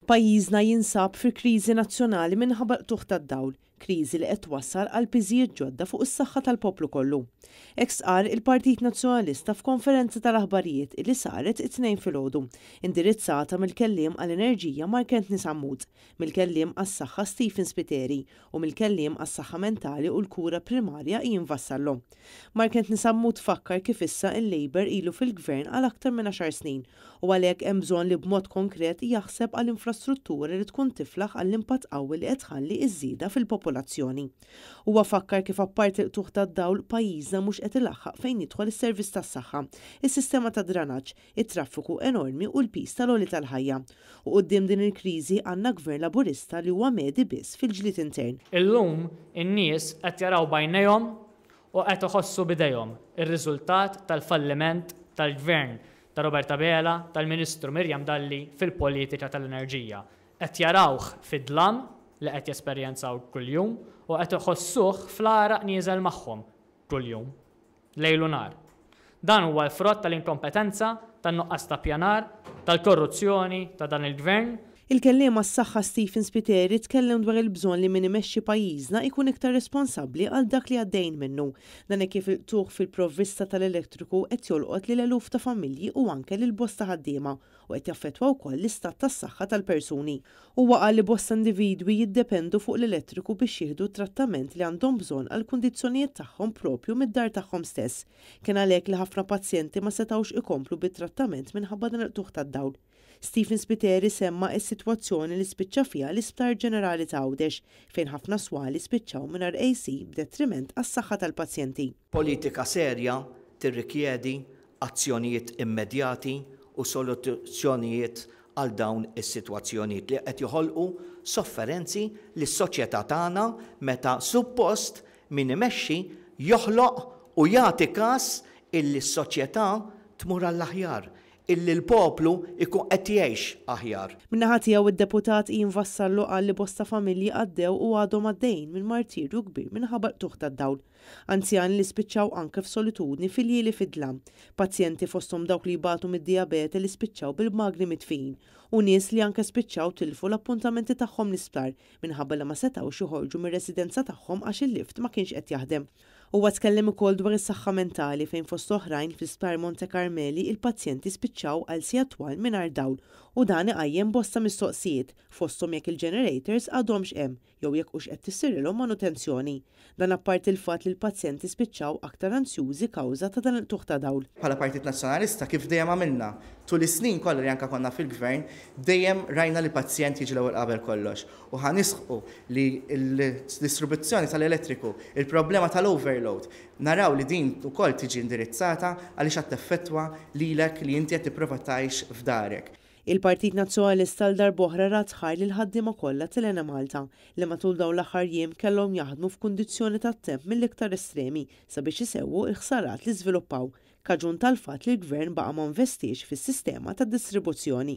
Pajjiżna jinsab fi kriżi nazzjonali minħabba l-qtugħ tad-dawl, kriżi li qed twassal għal piżijiet ġodda fuq is-saħħa tal-poplu kollu. Hekk stqarr il-Partit Nazzjonalista f'konferenza tal-aħbarijiet li saret it-Tnejn filgħodu, indirizzata mill-Kelliem għall-Enerġija Mark Anthony Sammut, mill-Kelliem għas-Saħħa Stephen Spiteri u mill-Kelliem għas-Saħħa Mentali u l-Kura Primarja Ian Vassallo. Mark Anthony Sammut fakkar kif issa il-Labour ilu fil-Gvern għal aktar minn għaxar snin u għalhekk hemm bżonn li b'mod konkret jaħseb għal infrastruttura li tkun tiflaħ għall-impatt qawwi li qed tħalli ż-żieda fil-popolazzjoni. Huwa fakkar kif apparti l-qtugħ tad-dawl, pajjiżna mhux qed ilaħħaq fejn jidħol is-servizz tas-saħħa, is-sistema tad-dranaġġ, it-traffiku enormi u l-piż tal-għoli tal-ħajja. U quddiem din il-kriżi għandna Gvern Laburista li huwa medhi biss fil-ġlied intern. Illum in-nies qed jaraw b'għajnejhom u qed iħossu b'idejhom ir-riżultat tal-falliment tal-Gvern ta' Robert Abela, tal-Ministru Miriam Dalli fil-politika tal-enerġija. Qed jarawh fid-dlam li qed jesperjenzaw kuljum u qed iħossuh fl-għaraq nieżel magħhom kuljum, lejl u nhar. Dan huwa l-frott tal-inkompetenza, tan-nuqqas ta' ppjanar, tal-korruzzjoni ta' dan il-Gvern. Il-Kelliem għas-Saħħa Stephen Spiteri tkellem dwar il-bżonn li min imexxi pajjiżna jkun iktar responsabbli għal dak li għaddejjin minnu. Dan hekk kif il-qtugħ fil-provvista tal-elettriku qed jolqot lil eluf ta' familji u anke lil bosta ħaddiema u qed jaffettwa wkoll l-istat tas-saħħa tal-persuni. Huwa qal li bosta individwi jiddependu fuq l-elettriku biex jieħdu t-trattament li għandhom bżonn għall-kundizzjonijiet tagħhom proprju mid-dar tagħhom stess. Kien għalhekk li ħafna pazjenti ma setgħux ikomplu bit-trattament minħabba dan il-qtugħ tad-dawl. Stephen Spiteri semma s-sitwazzjoni li spiċċa fiha l-Isptar Ġenerali ta' Għawdex, fejn ħafna swali spiċċaw mingħajr AC b'detriment għas-saħħa tal-pazjenti. Politika serja tirrikjedi azzjonijiet immedjati u soluzzjonijiet għal dawn is-sitwazzjonijiet li qed joħolqu sofferenzi lis-soċjetà tagħna meta suppost min imexxi joħloq u jagħti kas illi s-soċjetà tmur għall-aħjar, illi l-poplu jkun qed jgħix aħjar. Min-naħa tiegħu id-Deputat Ian Vassallo qal li bosta familji għaddew u għadhom għaddejjin minn martirju kbir minħabba l-qtugħ tad-dawl. Anzjani li spiċċaw anke f'solitudni f'iljieli fid-dlam. Pazjenti fosthom dawk li jbatu mid-dijabete li spiċċaw bil-magni mitfijin u nies li anke spiċċaw tilfu l-appuntamenti tagħhom l-isptar minħabba li ma setgħux joħorġu mir-residenza tagħhom għax il-lift ma kienx qed jaħdem. Huwa tkellem ukoll dwar is-saħħa mentali fejn fost oħrajn fl-Isptar Monte Carmeli il-pazjenti spiċċaw għal sigħat twal mingħajr dawl u dan iqajjem bosta mistoqsijiet fosthom jekk il-generators għadhomx hemm jew jekk hux qed tissirilhom manutenzjoni. Dan apparti l-fatt li l-pazjenti spiċċaw aktar anzjużi kawża ta' dan il-qtugħ ta' dawl. Bħala Partit Nazzjonalista kif dejjem għamilna, tul is-snin kollha li anke konna fil-Gvern, dejjem rajna li l-pazjent jiġi l-ewwel qabel kollox. U ħa nisħqu li l-distribuzzjoni tal-elettriku, il-problema tal-overload, naraw li din ukoll tiġi indirizzata għaliex għad teffettwa lilek li inti qed tipprova tgħix f'darek. Il-Partit Nazzjonalista għal darb'oħra radd ħajr lill-ħaddiema kollha tal-Enemalta li matul dawn l-aħħar jiem kellhom jaħdmu f'kundizzjoni tat-temp mill-iktar estremi sabiex isewwu l-ħsarat li żviluppaw kaġun tal-fatt li l-Gvern baqa' ma nvestiex fis-sistema tad-distribuzzjoni.